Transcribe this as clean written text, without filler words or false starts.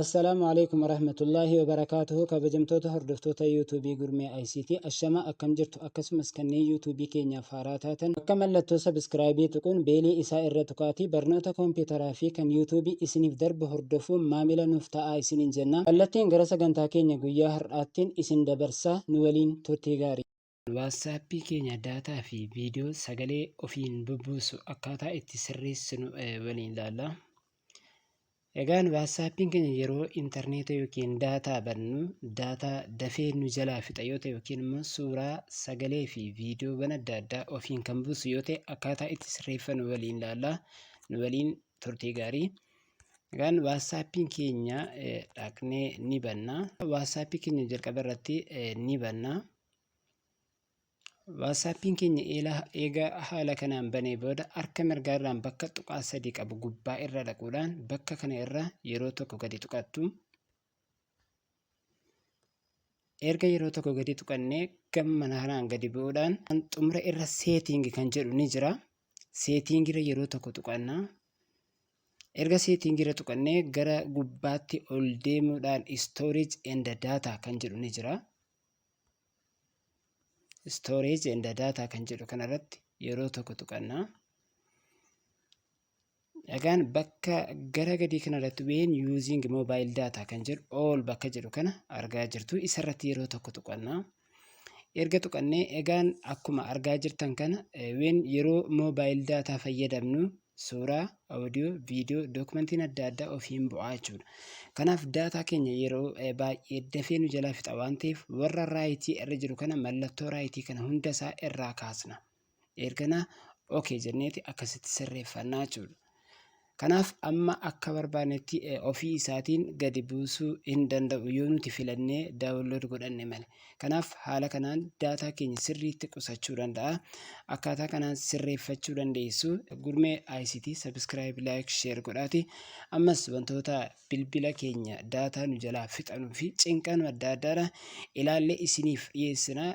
Assalaamu Aleykum Warahmatullaahi Wabarakaatuhu Kabajamtoota hordoftoota YouTube Gurmee ICT Ashamaa akkam jirtu akkasumas kanneen YouTube keenyaaf haaraa taatan bakka mallattoo subscribe tuquun beelii isaa irra tuqaatii barnoota kompiitaraa fi kan YouTube isiniif darbu hordofuun maamila nuuf ta'aa isiniin jenna. Kallattiin gara sagantaa keenya guyyaa har'aattiin isin dabarsaa nu waliin turtii gaarii. Waatsaappii keenya daataa fi viidiyoo sagalee ofiin bubbuusu akkaataa itti sirreessinu waliin ilaalla. Egaan waatsaappiin keenya yeroo intarneeta yookiin daataa bannu daataa dafee nu jalaa fixa yoo ta'e yookiin immoo suuraa, sagalee fi viidiyoowwan adda addaa ofiin kan buusu yoo ta'e akkaataa itti sirreeffannu waliin ilaalla. Nu waliin turtii gaarii. Egaan waatsaappiin keenya dhaqnee ni banna. Waatsappii keenya jalqaba irratti ni banna. Waatsaappiin keenya eega haala kanaan banee booda harka mirgaarraan bakka tuqaa sadii qabu gubbaa irra dhaquudhaan bakka kana irra yeroo tokko gadi tuqattu. Erga yeroo tokko gadi tuqannee gama kanaan gadi bu'uudhaan xumura irra seetiing kan jedhu ni jira. Seetiing irra yeroo tokko tuqanna. Erga seetiing irra tuqannee gara gubbaatti ol deemuudhaan storage and data kan jedhu ni jira. Storage and data kan jedhu kanarratti yeroo tokko tuqanna. Egaan bakka gara gadii kanarratti when using mobile data kan jedhu all bakka jedhu kana argaa jirtu isarratti yeroo tokko tuqanna. Erga tuqannee egaan akkuma argaa jirtan kana when yeroo mobile data fayyadamnu suuraa, audio, viidiyoo, dookumentiin adda addaa ofiin bu'aa jechuudha. Kanaaf daataa keenya yeroo baay'ee dafee nu jalaa fixa waan ta'eef warra raayitii irra jiru kana mallattoo raayitii kana hunda isaa irraa kaasna. Erganaa okay jenneeti akkasitti sirreeffannaa jechuudha. Kanaaf amma akka barbaannetti ofii isaatiin gadi buusuu hin danda'u yoo nuti filannee daawunlood godhanne malee. Kanaaf haala kanaan daataa keenya sirriitti qusachuu danda'a. Akkaataa kanaan sirreeffachuu dandeessu. Gurmee ICT subscribe, like, share godhaati. Ammas wantoota bilbila keenya daataa nu jalaa fixanuu fi cinqanu adda addaadha ilaallee isiniif dhiyeessina.